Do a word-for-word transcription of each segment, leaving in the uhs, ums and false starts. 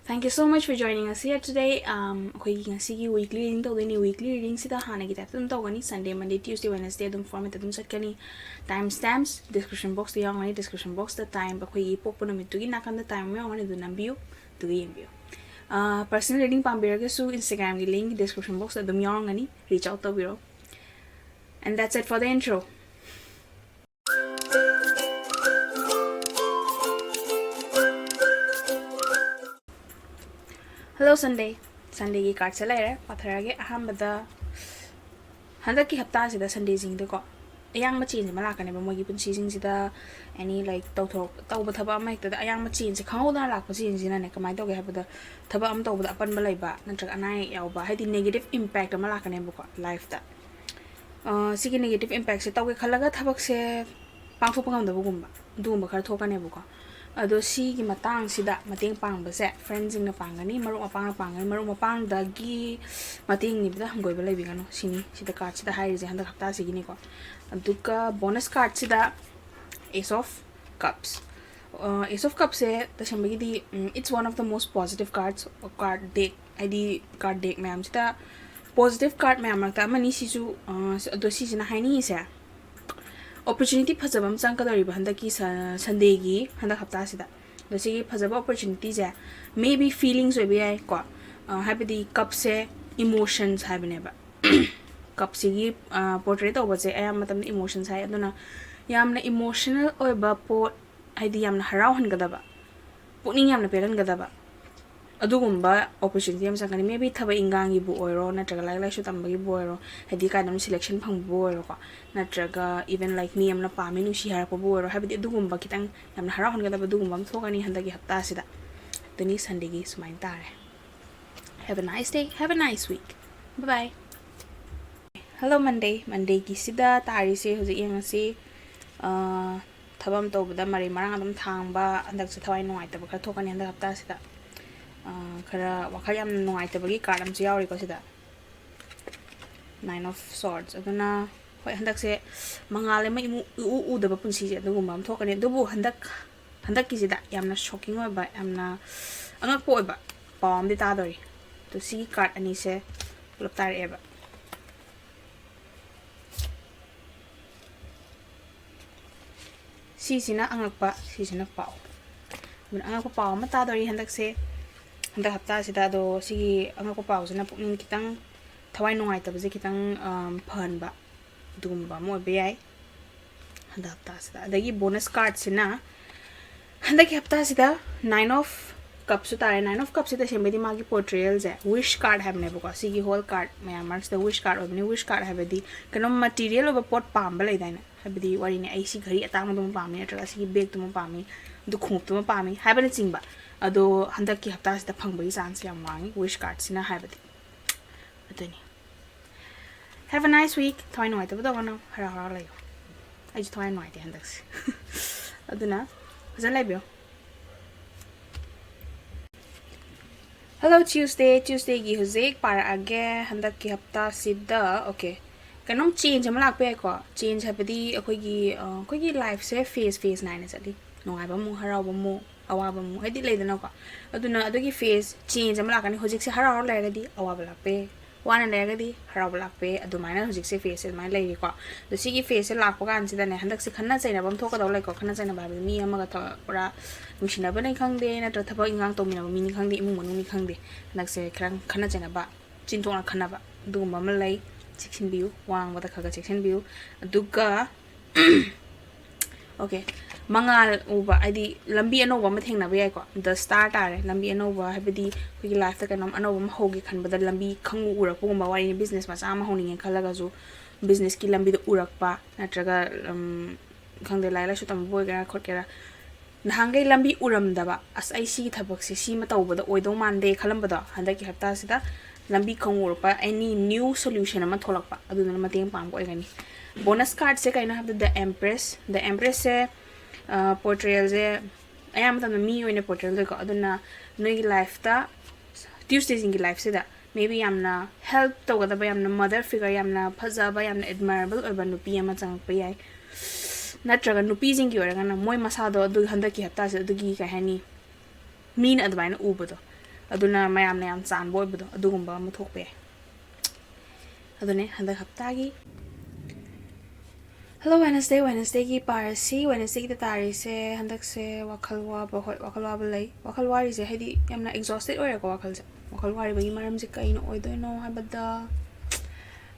Thank you so much for joining us here today. Um, ꯑꯩꯈꯣꯏꯒꯤ ꯉꯁꯤꯒꯤ weekly reading ꯇꯧꯗꯣꯏꯅꯤ. Weekly reading ꯁꯤꯗ ꯍꯥꯟꯅꯒꯤ type ꯇ ꯑꯗꯨꯝ ꯇꯧꯒꯅꯤ. Sunday, Monday, Tuesday, Wednesday ꯑꯗꯨꯝ format ꯑꯗꯨꯝ ꯆꯠꯀꯅꯤ. Time stamps description box ꯇ ꯌꯥꯎꯔꯝꯒꯅꯤ. Description box ꯇ time, ꯑꯩꯈꯣꯏꯒꯤ ꯄꯣꯛꯄ ꯅꯨꯃꯤꯠꯇꯨꯒꯤ ꯅꯥꯀꯟꯗ time ꯑꯃ ꯌꯥꯎꯔꯝꯒꯅꯤ, ꯑꯗꯨ ꯅꯝꯕꯤꯌꯨ, ꯑꯗꯨꯒ ꯌꯦꯡꯕꯤꯌꯨ. Uh, personal reading ꯄꯥꯝꯕꯤꯔꯒꯁꯨ Instagram ꯒꯤ link description box ꯇ ꯑꯗꯨꯝ ꯌꯥꯎꯔꯝꯒꯅꯤ. Reach out ꯇꯧꯕꯤꯔꯣ. And that's it for the intro. Hello Sunday. Sunday ꯒꯤ card ꯁꯦ ꯂꯩꯔꯦ, ꯄꯥꯊꯔꯛꯑꯒꯦ꯫ ꯑꯍꯥꯟꯕꯗ, ꯍꯟꯗꯛꯀꯤ ꯍꯞꯇꯥꯁꯤꯗ Sunday ꯁꯤꯡꯗꯀꯣ ꯑꯌꯥꯡꯕ change ꯑꯃ ꯂꯥꯛꯀꯅꯦꯕ꯫ ꯃꯣꯏꯒꯤ ꯄꯨꯟꯁꯤꯁꯤꯡꯁꯤꯗ any, like, ꯇꯧꯊꯣꯔꯛ ꯇꯧꯕ ꯊꯕꯛ ꯑꯃ ꯍꯦꯛꯇꯗ ꯑꯌꯥꯡꯕ change ꯁꯦ, ꯈꯪꯍꯧꯗꯅ ꯂꯥꯛꯄ change ꯁꯤꯅꯅꯦ ꯀꯃꯥꯏꯅ ꯇꯧꯒꯦ ꯍꯥꯏꯕꯗ, ꯊꯕꯛ ꯑꯃ ꯇꯧꯕꯗ ꯑꯄꯟꯕ ꯂꯩꯕ ꯅꯠꯇ꯭ꯔꯒ ꯑꯅꯥ ꯑꯌꯦꯛ ꯌꯥꯎꯕ, ꯍꯥꯏꯗꯤ negative impact ꯑꯃ ꯂꯥꯛꯀꯅꯦꯕꯀꯣ life ꯇ꯫ ꯑ, ꯁꯤꯒꯤ negative impact ꯁꯦ ꯇꯧꯒꯦ ꯈꯜꯂꯒ ꯊꯕꯛꯁꯦ ꯄꯥꯡꯊꯣꯛꯄ ꯉꯝꯗꯕꯒꯨꯝꯕ, ꯑꯗꯨꯒꯨꯝꯕ ꯈꯔ ꯊꯣꯛꯀꯅꯦꯕꯀꯣ꯫ ꯑꯗꯣ ꯁꯤꯒꯤ ꯃꯇꯥꯡꯁꯤꯗ ꯃꯇꯦꯡ ꯄꯥꯡꯕꯁꯦ friend ꯁꯤꯡꯅ ꯄꯥꯡꯒꯅꯤ, ꯃꯔꯨꯞ ꯃꯄꯥꯡꯅ ꯄꯥꯡꯒꯅꯤ꯫ ꯃꯔꯨꯞ ꯃꯄꯥꯡꯗꯒꯤ ꯃꯇꯦꯡ ꯅꯤꯕꯗ ꯍꯪꯒꯣꯏꯕ ꯂꯩꯕꯤꯒꯅꯨ, ꯁꯤꯅꯤ ꯁꯤꯗ card ꯁꯤꯗ ꯍꯥꯏꯔꯤꯁꯦ ꯍꯟꯗꯛ ꯍꯞꯇꯥꯁꯤꯒꯤꯅꯤꯀꯣ꯫ ꯑꯗꯨꯒ bonus card ꯁꯤꯗ Ace of Cups꯫ ꯑ, Ace of Cups say ꯇꯁꯦꯡꯕꯒꯤꯗꯤ, um, it's one of the most positive cards, card deck, ꯍꯥꯏꯗꯤ card deck ꯃꯌꯥꯝꯁꯤꯗ positive card ꯃꯌꯥꯝ ꯃꯔꯛꯇ ꯑꯃꯅꯤ ꯁꯤꯁꯨ꯫ ꯑ, ꯑꯗꯣ ꯁꯤꯁꯤꯅ ꯍꯥꯏꯅꯤꯡꯉꯤꯁꯦ, opportunity ꯐꯖꯕ ꯑꯃ ꯆꯪꯉꯛꯀꯗꯧꯔꯤꯕ ꯍꯟꯗꯛꯀꯤ ꯁ-, Sunday ꯒꯤ, ꯍꯟꯗꯛ ꯍꯞꯇꯥꯁꯤꯗ꯫ ꯑꯗꯣ ꯁꯤꯒꯤ ꯐꯖꯕ opportunity ꯁꯦ maybe feelings ꯑꯣꯏꯕ ꯌꯥꯏꯀꯣ꯫ ꯑ, ꯍꯥꯏꯕꯗꯤ cup ꯁꯦ emotions ꯍꯥꯏꯕꯅꯦꯕ꯫ Cup ꯁꯤꯒꯤ, ꯑ, portray ꯇꯧꯕꯁꯦ ꯑꯌꯥꯝꯕ ꯃꯇꯝꯗ emotions ꯍꯥꯏ꯫ ꯑꯗꯨꯅ ꯌꯥꯝꯅ emotional ꯑꯣꯏꯕ ꯄꯣꯠ, ꯍꯥꯏꯗꯤ ꯌꯥꯝꯅ ꯍꯔꯥꯎꯍꯟꯒꯗꯕ, ꯄꯨꯛꯅꯤꯡ ꯌꯥꯝꯅ ꯄꯦꯜꯍꯟꯒꯗꯕ ꯑꯗꯨꯒꯨꯝꯕ opportunity ꯑꯃ ꯆꯪꯒꯅꯤ꯫ Maybe ꯊꯕꯛ ꯏꯟꯈꯥꯡꯒꯤꯕꯨ ꯑꯣꯏꯔꯣ, ꯅꯠꯇ꯭ꯔꯒ ꯂꯥꯏꯔꯤꯛ ꯂꯥꯏꯁꯨ ꯇꯝꯕꯒꯤꯕꯨ ꯑꯣꯏꯔꯣ, ꯍꯥꯏꯗꯤ ꯀꯥꯏꯗꯅꯣ selection ꯐꯪꯕꯕꯨ ꯑꯣꯏꯔꯣꯀꯣ, ꯅꯠꯇ꯭ꯔꯒ even, like, ꯃꯤ ꯑꯃꯅ ꯄꯥꯝꯃꯤ ꯅꯨꯡꯁꯤ ꯍꯥꯏꯔꯛꯄꯕꯨ ꯑꯣꯏꯔꯣ, ꯍꯥꯏꯕꯗꯤ ꯑꯗꯨꯒꯨꯝꯕ ꯈꯤꯇꯪ ꯌꯥꯝꯅ ꯍꯔꯥꯎꯍꯟꯒꯗꯕ ꯑꯗꯨꯒꯨꯝꯕ ꯑꯃ ꯊꯣꯛꯀꯅꯤ ꯍꯟꯗꯛꯀꯤ ꯍꯞꯇꯥꯁꯤꯗ꯫ ꯑꯗꯨꯅꯤ Sunday ꯒꯤ ꯁꯨꯃꯥꯏꯅ ꯇꯥꯔꯦ꯫ Have a nice day, have a nice week. Bye bye. Hello Monday. Monday ꯒꯤꯁꯤꯗ ꯇꯥꯔꯤꯁꯦ ꯍꯧꯖꯤꯛ ꯌꯦꯡꯉꯁꯤ꯫ ꯑ, ꯊꯕꯛ ꯑꯃ ꯇꯧꯕꯗ ꯃꯔꯩ ꯃꯔꯥꯡ ꯑꯗꯨꯝ ꯊꯥꯡꯕ, ꯍꯟꯗꯛꯁꯦ ꯊꯋꯥꯏ ꯅꯨꯡꯉꯥꯏꯇꯕ ꯈꯔ ꯊꯣꯛꯀꯅꯤ ꯍꯟꯗꯛ ꯍꯞꯇꯥꯁꯤꯗ꯫ ꯑ, ꯈꯔ ꯋꯥꯈꯜ ꯌꯥꯝ ꯅꯨꯡꯉꯥꯏꯇꯕꯒꯤ card ꯑꯃꯁꯨ ꯌꯥꯎꯔꯤꯀꯣ ꯁꯤꯗ꯫ Nine of Swords꯫ ꯑꯗꯨꯅ ꯍꯣꯏ, ꯍꯟꯗꯛꯁꯦ ꯃꯉꯥꯜ ꯑꯃ ꯏꯃꯨ-, ꯏꯎ ꯎꯗꯕ ꯄꯨꯟꯁꯤꯁꯦ ꯑꯗꯨꯒꯨꯝꯕ ꯑꯃ ꯊꯣꯛꯀꯅꯤ꯫ ꯑꯗꯨꯕꯨ ꯍꯟꯗꯛ, ꯍꯟꯗꯛꯀꯤꯁꯤꯗ ꯌꯥꯝꯅ shocking ꯑꯣꯏꯕ, ꯌꯥꯝꯅ, ꯑꯉꯛꯄ ꯑꯣꯏꯕ ꯄꯥꯎ ꯑꯃꯗꯤ ꯇꯥꯗꯣꯔꯤ꯫ ꯑꯗꯣ ꯁꯤꯒꯤ ꯀꯥꯔꯠ ꯑꯅꯤꯁꯦ ꯄꯨꯂꯞ ꯇꯥꯔꯛꯑꯦꯕ꯫ ꯁꯤꯁꯤꯅ ꯑꯉꯛꯄ, ꯁꯤꯁꯤꯅ ꯄꯥꯎ꯫ ꯑꯗꯨꯅ ꯑꯉꯛꯄ ꯄꯥꯎ ꯑꯃ ꯇꯥꯗꯣꯔꯤ ꯍꯟꯗꯛꯁꯦ, ꯍꯟꯗꯛ ꯍꯞꯇꯥꯁꯤꯗ꯫ ꯑꯗꯣ ꯁꯤꯒꯤ ꯑꯉꯛꯄ ꯄꯥꯎꯁꯤꯅ ꯄꯨꯛꯅꯤꯡ ꯈꯤꯇꯪ ꯊꯋꯥꯏ ꯅꯨꯡꯉꯥꯏꯇꯕꯁꯦ ꯈꯤꯇꯪ, ꯑꯝ, ꯐꯍꯟꯕ ꯑꯗꯨꯒꯨꯝꯕ ꯑꯃ ꯑꯣꯏꯕ ꯌꯥꯏ ꯍꯟꯗꯛ ꯍꯞꯇꯥꯁꯤꯗ꯫ ꯑꯗꯒꯤ ꯕꯣꯅꯁ ꯀꯥꯔꯠꯁꯤꯅ ꯍꯟꯗꯛꯀꯤ ꯍꯞꯇꯥꯁꯤꯗ Nine of Cupsꯁꯨ ꯇꯥꯔꯦ꯫ Nine of Cupꯁꯤ ꯇꯁꯦꯡꯕꯩꯗꯤ ꯃꯥꯒꯤ ꯄꯣꯔꯇ꯭ꯔꯦꯜꯁꯦ wish card ꯍꯥꯏꯕꯅꯦꯕꯀꯣ꯫ ꯁꯤꯒꯤ ꯍꯣꯜ ꯀꯥꯔꯠ ꯃꯌꯥꯝ ꯃꯔꯛꯁꯤꯗ wish card ꯑꯣꯏꯕꯅꯤ꯫ Wish card ꯍꯥꯏꯕꯗꯤ ꯀꯩꯅꯣꯝ ꯃꯦꯇꯤꯔꯤꯌꯦꯜ ꯑꯣꯏꯕ ꯄꯣꯠ ꯄꯥꯝꯕ ꯂꯩꯗꯥꯏꯅꯦ? ꯍꯥꯏꯕꯗꯤ ꯋꯥꯔꯤꯅꯤ, ꯑꯩ ꯁꯤ ꯘꯔꯤ ꯑꯇꯥꯡꯕꯗꯨꯃ ꯄꯥꯝꯃꯤ, ꯅꯠꯇ꯭ꯔꯒ ꯁꯤꯒꯤ ꯕꯦꯒꯇꯨꯃ ꯄꯥꯝꯃꯤ, ꯑꯗꯨ ꯈꯣꯡꯎꯞꯇꯨꯃ ꯄꯥꯝꯃꯤ ꯍꯥꯏꯕꯅꯆꯤꯡꯕ꯫ ꯑꯗꯣ ꯍꯟꯗꯛꯀꯤ ꯍꯞꯇꯥꯁꯤꯗ ꯐꯪꯕꯒꯤ ꯆꯥꯟꯁ ꯌꯥꯝ ꯋꯥꯡꯉꯤ wish cardꯁꯤꯅ ꯍꯥꯏꯕꯗꯤ꯫ ꯑꯗꯨꯅꯤ꯫ Have a nice week. ꯊꯋꯥꯏ ꯅꯨꯡꯉꯥꯏꯇꯕ ꯇꯧꯒꯅꯨ, ꯍꯔꯥꯎ ꯍꯔꯥꯎ ꯂꯩꯌꯨ꯫ ꯑꯩꯁꯨ ꯊꯋꯥꯏ ꯅꯨꯡꯉꯥꯏꯇꯦ ꯍꯟꯗꯛꯁꯦ꯫ ꯑꯗꯨꯅ ꯐꯖꯅ ꯂꯩꯕꯤꯌꯨ꯫ Hello Tuesday, Tuesdayꯒꯤ ꯍꯧꯖꯤꯛ ꯄꯥꯔꯛꯑꯒꯦ꯫ ꯍꯟꯗꯛꯀꯤ ꯍꯞꯇꯥꯁꯤꯗ, okay, ꯀꯩꯅꯣꯝ ꯆꯦꯟꯖ ꯑꯃ ꯂꯥꯛꯄ ꯌꯥꯏꯀꯣ꯫ ꯆꯦꯟꯖ ꯍꯥꯏꯕꯗꯤ ꯑꯩꯈꯣꯏꯒꯤ, ꯑ, ꯑꯩꯈꯣꯏꯒꯤ ꯂꯥꯏꯐꯁꯦ ꯐꯦꯁ ꯐꯦꯁ ꯅꯥꯏꯅ ꯆꯠꯂꯤ꯫ ꯅꯨꯡꯉꯥꯏꯕ ꯑꯃꯨꯛ, ꯍꯔꯥꯎꯕ ꯑꯃꯨꯛ, ꯑꯋꯥꯕ ꯑꯃꯨꯛ, ꯍꯥꯏꯗꯤ ꯂꯩꯗꯅꯀꯣ꯫ ꯑꯗꯨꯅ ꯑꯗꯨꯒꯤ ꯐꯦꯁ ꯆꯦꯟꯖ ꯑꯃ ꯂꯥꯛꯀꯅꯤ꯫ ꯍꯧꯖꯤꯛꯁꯦ ꯍꯔꯥꯎ ꯍꯔꯥꯎ ꯂꯩꯔꯒꯗꯤ ꯑꯋꯥꯕ ꯂꯥꯛꯄ ꯌꯥꯏ, ꯋꯥꯅ ꯂꯩꯔꯒꯗꯤ ꯍꯔꯥꯎꯕ ꯂꯥꯛꯄ ꯌꯥꯏ꯫ ꯑꯗꯨꯃꯥꯏꯅ ꯍꯧꯖꯤꯛꯁꯦ ꯐꯦꯁꯁꯦ ꯑꯗꯨꯃꯥꯏꯅ ꯂꯩꯔꯤꯀꯣ꯫ ꯑꯗꯣ ꯁꯤꯒꯤ ꯐꯦꯁꯁꯦ ꯂꯥꯛꯄ ꯀꯥꯟꯁꯤꯗꯅꯦ, ꯍꯟꯗꯛꯁꯦ ꯈꯠꯅ ꯆꯩꯅꯕ ꯑꯃ ꯊꯣꯛꯀꯗꯧ ꯂꯩꯀꯣ꯫ ꯈꯠꯅ ꯆꯩꯅꯕ ꯍꯥꯏꯕꯗꯤ ꯃꯤ ꯑꯃꯒ ꯊ-, ꯄꯨꯔꯥ ꯅꯨꯡꯁꯤꯅꯕꯅꯤ ꯈꯪꯗꯦ, ꯅꯠꯇ꯭ꯔꯒ ꯊꯕꯛ ꯏꯟꯈꯥꯡ ꯇꯧꯃꯤꯟꯅꯕ ꯃꯤꯅꯤ ꯈꯪꯗꯦ, ꯏꯃꯨꯡ ꯃꯅꯨꯡꯅꯤ ꯈꯪꯗꯦ, ꯍꯟꯗꯛꯁꯦ ꯈꯔ ꯈꯠꯅ ꯆꯩꯅꯕ, ꯆꯤꯟꯊꯣꯛꯅ ꯈꯠꯅꯕ, ꯑꯗꯨꯒꯨꯝꯕ ꯑꯃ ꯂꯩ꯫ ꯆꯦꯛꯁꯤꯟꯕꯤꯌꯨ, ꯋꯥ ꯉꯥꯡꯕꯗ ꯈꯔ ꯈꯔ ꯆꯦꯛꯁꯤꯟꯕꯤꯌꯨ꯫ ꯑꯗꯨꯒ okay, ꯃꯉꯥꯜ ꯎꯕ, ꯍꯥꯏꯗꯤ ꯂꯝꯕꯤ ꯑꯅꯧꯕ ꯑꯃ ꯊꯦꯡꯅꯕ ꯌꯥꯏꯀꯣ꯫ The Star ꯇꯥꯔꯦ, ꯂꯝꯕꯤ ꯑꯅꯧꯕ ꯍꯥꯏꯕꯗꯤ ꯑꯩꯈꯣꯏꯒꯤ ꯂꯥꯏꯐꯇ ꯀꯩꯅꯣꯝ ꯑꯅꯧꯕ ꯑꯃ ꯍꯧꯒꯦ ꯈꯟꯕꯗ ꯂꯝꯕꯤ ꯈꯪꯎ ꯎꯔꯛꯄꯒꯨꯝꯕ ꯋꯥꯔꯤꯅꯤ꯫ ꯕꯤꯖꯤꯅꯦꯁ ꯃꯆꯥ ꯑꯃ ꯍꯧꯅꯤꯡꯉꯦ ꯈꯜꯂꯒꯁꯨ ꯕꯤꯖꯤꯅꯦꯁꯀꯤ ꯂꯝꯕꯤꯗ ꯎꯔꯛꯄ, ꯅꯠꯇ꯭ꯔꯒ, ꯎꯝ, ꯈꯪꯗꯦ, ꯂꯥꯏꯔꯤꯛ ꯂꯥꯏꯁꯨ ꯇꯝꯕꯕꯨ ꯑꯣꯏꯒꯦꯔꯥ ꯈꯣꯠꯀꯦꯔꯥ, ꯅꯍꯥꯟꯈꯩ ꯂꯝꯕꯤ ꯎꯔꯝꯗꯕ, "ꯑꯁ, ꯑꯩ ꯁꯤꯒꯤ ꯊꯕꯛꯁꯦ ꯁꯤꯃ ꯇꯧꯕꯗ ꯑꯣꯏꯗꯧ ꯃꯥꯟꯗꯦ" ꯈꯜꯂꯝꯕꯗꯣ, ꯍꯟꯗꯛꯀꯤ ꯍꯞꯇꯥꯁꯤꯗ ꯂꯝꯕꯤ ꯈꯪꯎꯔꯛꯄ, any new solution ꯑꯃ ꯊꯣꯛꯂꯛꯄ, ꯑꯗꯨꯗꯨꯅ ꯃꯇꯦꯡ ꯄꯥꯡꯕ ꯑꯣꯏꯒꯅꯤ꯫ ꯕꯣꯅꯁ ꯀꯥꯔꯠꯁꯦ ꯀꯩꯅꯣ ꯍꯥꯏꯕꯗ The Empress꯫ The Empressꯁꯦ, ꯑ, ꯄꯣꯔꯇ꯭ꯔꯦꯜꯁꯦ ꯑꯌꯥꯝꯕ ꯃꯇꯝꯗ ꯃꯤ ꯑꯣꯏꯅ ꯄꯣꯔꯇ꯭ꯔꯦꯜ ꯇꯧꯏꯀꯣ꯫ ꯑꯗꯨꯅ ꯅꯣꯏꯒꯤ ꯂꯥꯏꯐꯇ, ꯇ꯭ꯌꯨꯁꯗꯦꯁꯤꯡꯒꯤ ꯂꯥꯏꯐꯁꯤꯗ maybe ꯌꯥꯝꯅ ꯍꯦꯜꯞ ꯇꯧꯒꯗꯕ, ꯌꯥꯝꯅ ꯃꯗꯔ ꯐꯤꯒꯔ, ꯌꯥꯝꯅ ꯐꯖꯕ, ꯌꯥꯝꯅ ꯑꯦꯗꯃꯥꯏꯔꯦꯕꯜ ꯑꯣꯏꯕ ꯅꯨꯄꯤ ꯑꯃ ꯆꯪꯉꯛꯄ ꯌꯥꯏ꯫ ꯅꯠꯇ꯭ꯔꯒ ꯅꯨꯄꯤꯁꯤꯡꯒꯤ ꯑꯣꯏꯔꯒꯅ ꯃꯣꯏ ꯃꯁꯥꯗꯣ ꯑꯗꯨ ꯍꯟꯗꯛꯀꯤ ꯍꯞꯇꯥꯁꯤꯗ ꯑꯗꯨꯒꯤ, ꯀꯩ ꯍꯥꯏꯅꯤ, ꯃꯤꯅ ꯑꯗꯨꯃꯥꯏꯅ ꯎꯕꯗꯣ, ꯑꯗꯨꯅ ꯃꯌꯥꯝꯅ ꯌꯥꯝ ꯆꯥꯟꯕ ꯑꯣꯏꯕꯗꯣ, ꯑꯗꯨꯒꯨꯝꯕ ꯑꯃ ꯊꯣꯛꯄ ꯌꯥꯏ꯫ ꯑꯗꯨꯅꯦ ꯍꯟꯗꯛ ꯍꯞꯇꯥꯒꯤ꯫ Hello Wednesday, Wednesdayꯒꯤ Parsi. Wednesdayꯒꯤꯗ ꯇꯥꯔꯤꯁꯦ ꯍꯟꯗꯛꯁꯦ ꯋꯥꯈꯜ ꯋꯥꯕ, ꯍꯣꯏ, ꯋꯥꯈꯜ ꯋꯥꯕ ꯂꯩ꯫ ꯋꯥꯈꯜ ꯋꯥꯔꯤꯁꯦ ꯍꯥꯏꯗꯤ ꯌꯥꯝꯅ exhausted ꯑꯣꯏꯔꯦꯀꯣ ꯋꯥꯈꯜꯁꯦ꯫ ꯋꯥꯈꯜ ꯋꯥꯔꯤꯕꯒꯤ ꯃꯔꯝꯁꯦ ꯀꯩꯅꯣ ꯑꯣꯏꯗꯣꯏꯅꯣ ꯍꯥꯏꯕꯗ,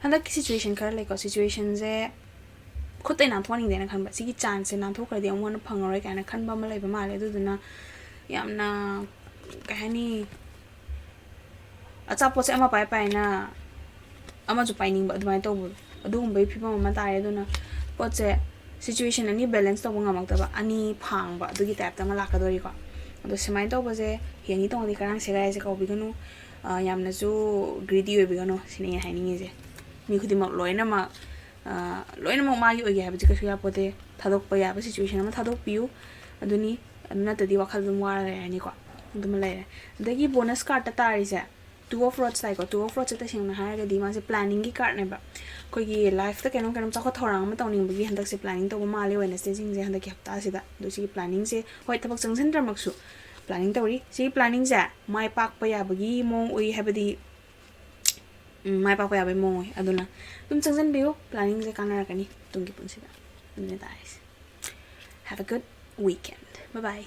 ꯍꯟꯗꯛꯀꯤ situation ꯈꯔ ꯂꯩꯀꯣ꯫ Situationꯁꯦ ꯈꯨꯠꯇꯩ ꯅꯥꯟꯊꯣꯛꯍꯟꯅꯤꯡꯗꯦꯅ ꯈꯟꯕ꯫ ꯁꯤꯒꯤ chanceꯁꯦ ꯅꯥꯟꯊꯣꯛꯈ꯭ꯔꯗꯤ ꯑꯃꯨꯛ ꯍꯟꯅ ꯐꯪꯉꯔꯣꯏ ꯀꯥꯏꯅ ꯈꯟꯕ ꯑꯃ ꯂꯩꯕ ꯃꯥꯜꯂꯦ꯫ ꯑꯗꯨꯗꯨꯅ ꯌꯥꯝꯅ, ꯀꯩ ꯍꯥꯏꯅꯤ, ꯑꯆꯥꯄꯣꯠꯁꯦ ꯑꯃ ꯄꯥꯏ ꯄꯥꯏꯅ ꯑꯃꯁꯨ ꯄꯥꯏꯅꯤꯡꯕ, ꯑꯗꯨꯃꯥꯏꯅ ꯇꯧꯕꯗꯣ, ꯑꯗꯨꯒꯨꯝꯕꯒꯤ ꯐꯤꯕꯝ ꯑꯃ ꯇꯥꯔꯦ꯫ ꯑꯗꯨꯅ ꯄꯣꯠꯁꯦ, situation ꯑꯅꯤ balance ꯇꯧꯕ ꯉꯝꯃꯛꯇꯕ, ꯑꯅꯤ ꯐꯥꯡꯕ, ꯑꯗꯨꯒꯤ typeꯇ ꯑꯃ ꯂꯥꯛꯀꯗꯣꯔꯤꯀꯣ꯫ ꯑꯗꯣ ꯁꯨꯃꯥꯏꯅ ꯇꯧꯕꯁꯦ, ꯍꯦꯡꯉꯤ ꯇꯣꯡꯉꯗꯤ ꯀꯔꯥꯡ ꯁꯦꯒꯥꯏꯁꯦ ꯀꯧꯕꯤꯒꯅꯨ꯫ ꯑ, ꯌꯥꯝꯅꯁꯨ greedy ꯑꯣꯏꯕꯤꯒꯅꯨ ꯁꯤꯅꯤ ꯑꯩꯅ ꯍꯥꯏꯅꯤꯡꯉꯤꯁꯦ꯫ ꯃꯤ ꯈꯨꯗꯤꯡꯃꯛ ꯂꯣꯏꯅꯃꯛ, ꯑ, ꯂꯣꯏꯅꯃꯛ ꯃꯥꯒꯤ ꯑꯣꯏꯒꯦ ꯍꯥꯏꯕꯗꯤ ꯀꯩꯁꯨ ꯌꯥꯄꯣꯠꯇꯦ꯫ ꯊꯥꯗꯣꯛꯄ ꯌꯥꯕ situation ꯑꯃ ꯊꯥꯗꯣꯛꯄꯤꯌꯨ꯫ ꯑꯗꯨꯅꯤ, ꯑꯗꯨ ꯅꯠꯇ꯭ꯔꯗꯤ ꯋꯥꯈꯜ ꯑꯗꯨꯝ ꯋꯥꯔ ꯂꯩꯔꯅꯤꯀꯣ꯫ ꯑꯗꯨꯃ ꯂꯩꯔꯦ꯫ ꯑꯗꯒꯤ bonus cardꯇ ꯇꯥꯔꯤꯁꯦ Two of Rods ꯇꯥꯏꯀꯣ꯫ Two of Rodsꯁꯦ ꯇꯁꯦꯡꯅ ꯍꯥꯏꯔꯒꯗꯤ ꯃꯥꯁꯦ planningꯒꯤ cardꯅꯦꯕ꯫ ꯑꯩꯈꯣꯏꯒꯤ lifeꯇ ꯀꯩꯅꯣꯝ ꯀꯩꯅꯣꯝ ꯆꯥꯎꯈꯠ ꯊꯧꯔꯥꯡ ꯑꯃ ꯇꯧꯅꯤꯡꯕꯒꯤ ꯍꯟꯗꯛꯁꯦ planning ꯇꯧꯕ ꯃꯥꯜꯂꯦ Wednesdayꯁꯤꯡꯁꯦ ꯍꯟꯗꯛꯀꯤ ꯍꯞꯇꯥꯁꯤꯗ꯫ ꯑꯗꯣ ꯁꯤꯒꯤ planningꯁꯦ, ꯍꯣꯏ, ꯊꯕꯛ ꯆꯪꯁꯤꯟꯗ꯭ꯔꯃꯛꯁꯨ planning ꯇꯧꯔꯤ꯫ ꯁꯤꯒꯤ planningꯁꯦ ꯃꯥꯏ ꯄꯥꯛꯄ ꯌꯥꯕꯒꯤ ꯃꯑꯣꯡ ꯎꯏ, ꯍꯥꯏꯕꯗꯤ, ꯎꯝ, ꯃꯥꯏ ꯄꯥꯛꯄ ꯌꯥꯕꯒꯤ ꯃꯑꯣꯡ ꯎꯏ꯫ ꯑꯗꯨꯅ ꯑꯗꯨꯝ ꯆꯪꯁꯤꯟꯕꯤꯌꯨ, planningꯁꯦ ꯀꯥꯟꯅꯔꯛꯀꯅꯤ ꯇꯨꯡꯒꯤ ꯄꯨꯟꯁꯤꯗ꯫ ꯑꯗꯨꯅꯦ ꯇꯥꯔꯤꯁꯦ꯫ Have a good weekend. Bye bye.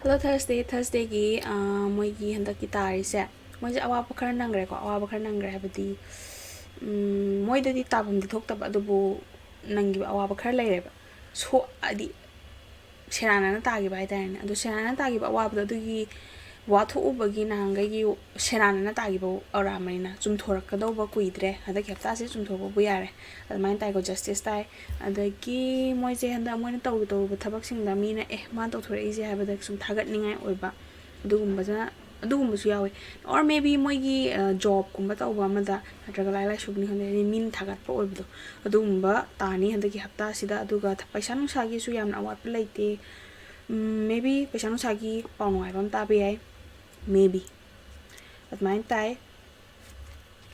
Hello Thursday, Thursdayꯒꯤ, ꯑꯥ, ꯃꯣꯏꯒꯤ ꯍꯟꯗꯛꯀꯤ ꯇꯥꯔꯤꯁꯦ, ꯃꯣꯏꯁꯦ ꯑꯋꯥꯕ ꯈꯔ ꯅꯪꯈ꯭ꯔꯦꯀꯣ꯫ ꯑꯋꯥꯕ ꯈꯔ ꯅꯪꯈ꯭ꯔꯦ ꯍꯥꯏꯕꯗꯤ, ꯎꯝ, ꯃꯣꯏꯗꯗꯤ ꯇꯥꯐꯝꯗꯤ ꯊꯣꯛꯇꯕ, ꯑꯗꯨꯕꯨ ꯅꯪꯒꯤ ꯑꯋꯥꯕ ꯈꯔ ꯂꯩꯔꯦꯕ꯫ ꯁꯣ-, ꯍꯥꯏꯗꯤ ꯁꯦꯔꯥꯟꯅꯅ ꯇꯥꯈꯤꯕ ꯍꯥꯏꯇꯥꯔꯦꯅꯦ꯫ ꯑꯗꯣ ꯁꯦꯔꯥꯟꯅꯅ ꯇꯥꯈꯤꯕ ꯑꯋꯥꯕꯗꯣ, ꯑꯗꯨꯒꯤ ꯋꯥꯊꯣꯛꯎꯕꯒꯤ ꯅꯍꯥꯟꯈꯩꯒꯤ ꯁꯦꯔꯥꯟꯅꯅ ꯇꯥꯈꯤꯕ ꯑꯣꯏꯔꯛꯑꯕꯅꯤꯅ ꯆꯨꯝꯊꯣꯔꯛꯀꯗꯧꯕ ꯀꯨꯏꯗ꯭ꯔꯦ꯫ ꯍꯟꯗꯛꯀꯤ ꯍꯞꯇꯥꯁꯦ ꯆꯨꯝꯊꯣꯛꯄꯕꯨ ꯌꯥꯔꯦ꯫ ꯑꯗꯨꯃꯥꯏꯅ ꯇꯥꯏꯀꯣ, justice ꯇꯥꯏ꯫ ꯑꯗꯒꯤ ꯃꯣꯏꯁꯦ ꯍꯟꯗꯛ ꯃꯣꯏꯅ ꯇꯧꯔꯨ ꯇꯧꯔꯨꯕ ꯊꯕꯛꯁꯤꯡꯗ ꯃꯤꯅ, "ꯑꯦ, ꯃꯥꯅ ꯇꯧꯊꯣꯔꯛꯏꯁꯦ" ꯍꯥꯏꯕꯗ ꯁꯨꯝ ꯊꯥꯒꯠꯅꯤꯡꯉꯥꯏ ꯑꯣꯏꯕ, ꯑꯗꯨꯒꯨꯝꯕꯁꯤꯅ, ꯑꯗꯨꯒꯨꯝꯕꯁꯨ ꯌꯥꯎꯋꯦ꯫ Or maybe ꯃꯣꯏꯒꯤ, ꯑ, jobꯀꯨꯝꯕ ꯇꯧꯕ ꯑꯃꯗ, ꯅꯠꯇ꯭ꯔꯒ ꯂꯥꯏꯔꯤꯛ ꯂꯥꯏꯁꯨꯒꯤꯅꯤ ꯈꯪꯗꯦ, ꯍꯥꯏꯗꯤ ꯃꯤꯅ ꯊꯥꯒꯠꯄ ꯑꯣꯏꯕꯗꯣ, ꯑꯗꯨꯒꯨꯝꯕ ꯇꯥꯅꯤ ꯍꯟꯗꯛꯀꯤ ꯍꯞꯇꯥꯁꯤꯗ꯫ ꯑꯗꯨꯒ ꯊ-, ꯄꯩꯁꯥ ꯅꯨꯡꯁꯥꯒꯤꯁꯨ ꯌꯥꯝꯅ ꯑꯋꯥꯠꯄ ꯂꯩꯇꯦ꯫ ꯎꯝ, maybe ꯄꯩꯁꯥ ꯅꯨꯡꯁꯥꯒꯤ ꯄꯥꯎ ꯅꯨꯡꯉꯥꯏꯕ ꯑꯃ ꯇꯥꯕ ꯌꯥꯏ, maybe꯫ ꯑꯗꯨꯃꯥꯏꯅ ꯇꯥꯏ꯫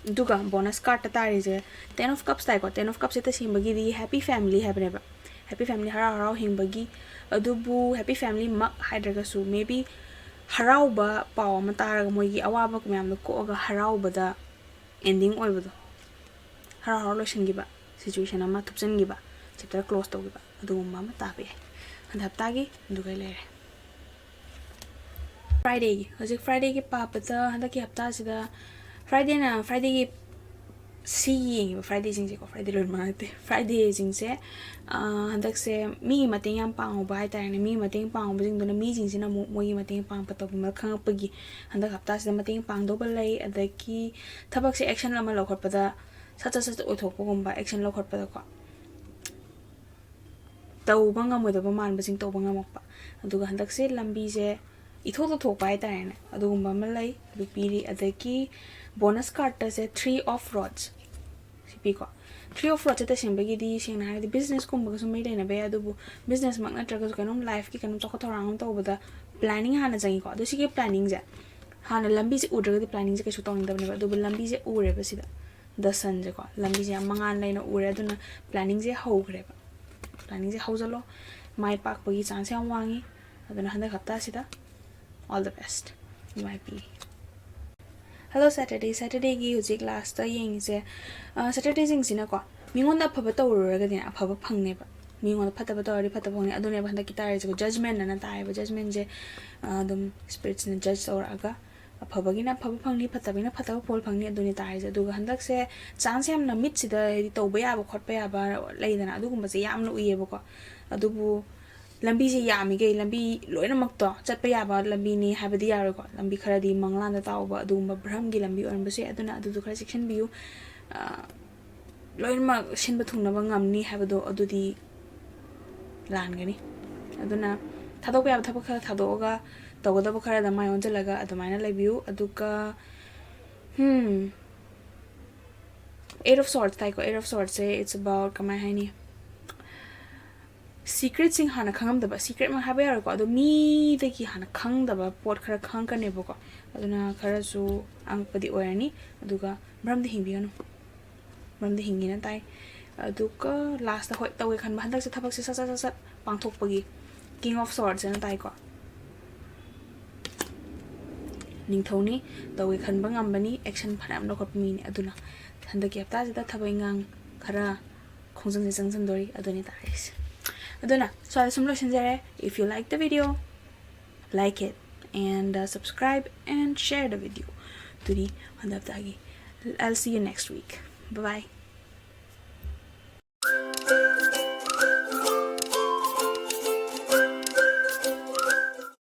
ꯑꯗꯨꯒ bonus cardꯇ ꯇꯥꯔꯤꯁꯦ Ten of Cups ꯇꯥꯏꯀꯣ꯫ Ten of Cupꯁꯦ ꯇꯁꯦꯡꯕꯒꯤꯗꯤ happy family ꯍꯥꯏꯕꯅꯦꯕ꯫ Happy family, ꯍꯔꯥꯎ ꯍꯔꯥꯎ ꯍꯤꯡꯕꯒꯤ꯫ ꯑꯗꯨꯕꯨ happy family ꯃꯛ ꯍꯥꯏꯗ꯭ꯔꯒꯁꯨ, maybe ꯍꯔꯥꯎꯕ ꯄꯥꯎ ꯑꯃ ꯇꯥꯔꯒ, ꯃꯣꯏꯒꯤ ꯑꯋꯥꯕ ꯃꯌꯥꯝꯗꯣ ꯀꯣꯛꯑꯒ ꯍꯔꯥꯎꯕꯗ ending ꯑꯣꯏꯕꯗꯣ, ꯍꯔꯥꯎ ꯍꯔꯥꯎ ꯂꯣꯏꯁꯤꯟꯈꯤꯕ, situation ꯑꯃ ꯊꯨꯞꯆꯤꯟꯈꯤꯕ, chapter close ꯇꯧꯈꯤꯕ, ꯑꯗꯨꯒꯨꯝꯕ ꯑꯃ ꯇꯥꯕ ꯌꯥꯏ ꯍꯟꯗꯛ ꯍꯞꯇꯥꯒꯤ꯫ ꯑꯗꯨꯒ ꯂꯩꯔꯦ꯫ Fridayꯒꯤ, ꯍꯧꯖꯤꯛ Fridayꯒꯤ ꯄꯥꯕꯗ, ꯍꯟꯗꯛꯀꯤ ꯍꯞꯇꯥꯁꯤꯗ Fridayꯅ, Fridayꯒꯤ ꯁꯤ ꯌꯦꯡꯉꯤꯕ Fridayꯁꯤꯡꯁꯦꯀꯣ, Friday ꯂꯣꯏꯅꯃꯛ ꯅꯠꯇꯦ, Fridayꯁꯤꯡꯁꯦ, ꯑꯥ, ꯍꯟꯗꯛꯁꯦ ꯃꯤꯒꯤ ꯃꯇꯦꯡ ꯌꯥꯝ ꯄꯥꯡꯍꯧꯕ ꯍꯥꯏꯇꯥꯔꯦꯅꯦ꯫ ꯃꯤꯒꯤ ꯃꯇꯦꯡ ꯄꯥꯡꯍꯧꯕꯁꯤꯡꯗꯨꯅ ꯃꯤꯁꯤꯡꯁꯤꯅ ꯑꯃꯨꯛ ꯃꯣꯏꯒꯤ ꯃꯇꯦꯡ ꯄꯥꯡꯕ ꯇꯧꯕ ꯈꯪꯉꯛꯄꯒꯤ ꯍꯟꯗꯛ ꯍꯞꯇꯥꯁꯤꯗ ꯃꯇꯦꯡ ꯄꯥꯡꯗꯧꯕ ꯂꯩ꯫ ꯑꯗꯒꯤ ꯊꯕꯛꯁꯦ action ꯑꯃ ꯂꯧꯈꯠꯄꯗ ꯁꯠ ꯁꯠ ꯁꯠ ꯑꯣꯏꯊꯣꯛꯄꯒꯨꯝꯕ, action ꯂꯧꯈꯠꯄꯗꯀꯣ ꯇꯧꯕ ꯉꯝꯃꯣꯏꯗꯕ ꯃꯥꯟꯕꯁꯤꯡ ꯇꯧꯕ ꯉꯝꯃꯛꯄ꯫ ꯑꯗꯨꯒ ꯍꯟꯗꯛꯁꯦ ꯂꯝꯕꯤꯁꯦ ꯏꯊꯣꯛꯇ ꯊꯣꯛꯄ ꯍꯥꯏꯇꯥꯔꯦꯅꯦ, ꯑꯗꯨꯒꯨꯝꯕ ꯑꯃ ꯂꯩ, ꯑꯗꯨ ꯄꯤꯔꯤ꯫ ꯑꯗꯒꯤ bonus cardꯇꯁꯦ Three of Rods ꯁꯤ ꯄꯤꯀꯣ꯫ Three of Rodsꯁꯦ ꯇꯁꯦꯡꯕꯒꯤꯗꯤ, ꯁꯦꯡꯅ ꯍꯥꯏꯔꯒꯗꯤ, businessꯀꯨꯝꯕꯒꯁꯨ ꯃꯔꯤ ꯂꯩꯅꯕ ꯌꯥꯏ꯫ ꯑꯗꯨꯕꯨ businessꯃꯛ ꯅꯠꯇ꯭ꯔꯒꯁꯨ ꯀꯩꯅꯣꯝ lifeꯀꯤ ꯀꯩꯅꯣꯝ ꯆꯥꯎꯈꯠ ꯊꯧꯔꯥꯡ ꯑꯃ ꯇꯧꯕꯗ planning ꯍꯥꯟꯅ ꯆꯪꯉꯤꯀꯣ꯫ ꯑꯗꯣ ꯁꯤꯒꯤ planningꯁꯦ, ꯍꯥꯟꯅ ꯂꯝꯕꯤꯁꯦ ꯎꯗ꯭ꯔꯒꯗꯤ planningꯁꯦ ꯀꯩꯁꯨ ꯇꯧꯅꯤꯡꯗꯕꯅꯦꯕ꯫ ꯑꯗꯨꯕꯨ ꯂꯝꯕꯤꯁꯦ ꯎꯔꯦꯕ ꯁꯤꯗ, the sunꯁꯦꯀꯣ, ꯂꯝꯕꯤꯁꯦ ꯌꯥꯝ ꯃꯉꯥꯜ ꯂꯩꯅ ꯎꯔꯦ꯫ ꯑꯗꯨꯅ planningꯁꯦ ꯍꯧꯈ꯭ꯔꯦꯕ꯫ Planningꯁꯦ ꯍꯧꯖꯤꯜꯂꯣ, ꯃꯥꯏ ꯄꯥꯛꯄꯒꯤ chance ꯌꯥꯝ ꯋꯥꯡꯉꯤ꯫ ꯑꯗꯨꯅ ꯍꯟꯗꯛ ꯍꯞꯇꯥꯁꯤꯗ all the best, ꯅꯨꯡꯉꯥꯏꯕꯤꯌꯨ꯫ Hello Saturday, Saturdayꯒꯤ ꯍꯧꯖꯤꯛ lastꯇ ꯌꯦꯡꯉꯤꯁꯦ, ꯑ, Saturdayꯁꯤꯡꯁꯤꯅꯀꯣ, ꯃꯤꯉꯣꯟꯗ ꯑꯐꯕ ꯇꯧꯔꯨꯔꯒꯗꯤꯅꯦ, ꯑꯐꯕ ꯐꯪꯅꯦꯕ꯫ ꯃꯤꯉꯣꯟꯗ ꯐꯠꯇꯕ ꯇꯧꯔꯗꯤ ꯐꯠꯇꯕ ꯐꯪꯅꯤ꯫ ꯑꯗꯨꯅꯦꯕ ꯍꯟꯗꯛꯀꯤ ꯇꯥꯔꯤꯁꯦꯀꯣ, judgment ꯑꯅ ꯇꯥꯏꯌꯦꯕ꯫ Judgmentꯁꯦ, ꯑ, ꯑꯗꯨꯝ spiritꯁꯤꯅ judge ꯇꯧꯔꯛꯑꯒ, ꯑꯐꯕꯒꯤꯅ ꯑꯐꯕ ꯐꯪꯅꯤ, ꯐꯠꯇꯕꯒꯤꯅ ꯐꯠꯇꯕ ꯐꯣꯜ ꯐꯪꯅꯤ, ꯑꯗꯨꯅꯤ ꯇꯥꯔꯤꯁꯦ꯫ ꯑꯗꯨꯒ ꯍꯟꯗꯛꯁꯦ chance ꯌꯥꯝꯅ ꯃꯤꯠꯁꯤꯗ, ꯍꯥꯏꯗꯤ, ꯇꯧꯕ ꯌꯥꯕ ꯈꯣꯠꯄ ꯌꯥꯕ ꯂꯩꯗꯅ, ꯑꯗꯨꯒꯨꯝꯕꯁꯦ ꯌꯥꯝꯅ ꯎꯏꯌꯦꯕꯀꯣ꯫ ꯑꯗꯨꯕꯨ ꯂꯝꯕꯤꯁꯦ ꯌꯥꯝꯃꯤꯈꯩ, ꯂꯝꯕꯤ ꯂꯣꯏꯅꯃꯛꯇꯣ ꯆꯠꯄ ꯌꯥꯕ ꯂꯝꯕꯤꯅꯤ ꯍꯥꯏꯕꯗꯤ ꯌꯥꯔꯣꯏꯀꯣ꯫ ꯂꯝꯕꯤ ꯈꯔꯗꯤ ꯃꯪꯂꯥꯟꯗ ꯇꯥꯎꯕ, ꯑꯗꯨꯒꯨꯝꯕ ꯚ꯭ꯔꯝꯒꯤ ꯂꯝꯕꯤ ꯑꯣꯏꯔꯝꯕꯁꯨ ꯌꯥꯏ꯫ ꯑꯗꯨꯅ ꯑꯗꯨꯗꯣ ꯈꯔ ꯆꯦꯛꯁꯤꯟꯕꯤꯌꯨ꯫ ꯑ, ꯂꯣꯏꯅꯃꯛ ꯁꯤꯟꯕ ꯊꯨꯡꯅꯕ ꯉꯝꯅꯤ ꯍꯥꯏꯕꯗꯣ, ꯑꯗꯨꯗꯤ ꯂꯥꯟꯒꯅꯤ꯫ ꯑꯗꯨꯅ ꯊꯥꯗꯣꯛꯄ ꯌꯥꯕ ꯊꯕꯛ ꯈꯔ ꯊꯥꯗꯣꯛꯑꯒ, ꯇꯧꯒꯗꯕ ꯈꯔꯗ ꯃꯥꯏ ꯑꯣꯟꯁꯤꯜꯂꯒ ꯑꯗꯨꯃꯥꯏꯅ ꯂꯩꯕꯤꯌꯨ꯫ ꯑꯗꯨꯒ, hmm, Eight of Swords ꯇꯥꯏꯀꯣ꯫ Eight of Swordsꯁꯦ, it's about, ꯀꯃꯥꯏ ꯍꯥꯏꯅꯤ, secretꯁꯤꯡ ꯍꯥꯟꯅ ꯈꯪꯉꯝꯗꯕ, secretꯃꯛ ꯍꯥꯏꯕ ꯌꯥꯔꯣꯏꯀꯣ, ꯑꯗꯣ ꯃꯤꯗꯒꯤ ꯍꯥꯟꯅ ꯈꯪꯗꯕ ꯄꯣꯠ ꯈꯔ ꯈꯪꯉꯛꯀꯅꯦꯕꯀꯣ꯫ ꯑꯗꯨꯅ ꯈꯔꯁꯨ ꯑꯉꯛꯄꯗꯤ ꯑꯣꯏꯔꯅꯤ꯫ ꯑꯗꯨꯒ ꯃꯔꯝꯗꯤ ꯍꯤꯡꯕꯤꯒꯅꯨ, ꯃꯔꯝꯗꯤ ꯍꯤꯡꯒꯦꯅ ꯇꯥꯏ꯫ ꯑꯗꯨꯒ ꯂꯥꯁꯇ, ꯍꯣꯏ, ꯇꯧꯒꯦ ꯈꯟꯕ, ꯍꯟꯗꯛꯁꯦ ꯊꯕꯛꯁꯦ ꯁꯠ ꯁꯠ ꯁꯠ ꯁꯠ ꯄꯥꯡꯊꯣꯛꯄꯒꯤ King of Swords ꯍꯥꯏꯅ ꯇꯥꯏꯀꯣ, ꯅꯤꯡꯊꯧꯅꯤ꯫ ꯇꯧꯒꯦ ꯈꯟꯕ ꯉꯝꯕꯅꯤ, action ꯐꯅꯌꯥꯝ ꯂꯧꯈꯠꯄ ꯃꯤꯅꯤ꯫ ꯑꯗꯨꯅ ꯍꯟꯗꯛꯀꯤ ꯍꯞꯇꯥꯁꯤꯗ ꯊꯕꯛ ꯏꯪꯈꯥꯡ ꯈꯔ ꯈꯣꯡꯖꯪꯁꯦ ꯆꯪꯁꯤꯟꯗꯣꯔꯤ꯫ ꯑꯗꯨꯅꯤ ꯇꯥꯔꯤꯁꯦ꯫ ꯑꯗꯨꯅ ꯁ꯭ꯋꯥꯏꯗ ꯁꯨꯝ ꯂꯣꯏꯁꯤꯟꯖꯔꯦ. If you like the video, like it and, uh, subscribe and share the video. ꯑꯗꯨꯅꯤ ꯍꯟꯗꯛ ꯍꯞꯇꯥꯒꯤ. I'll see you next week. Bye bye.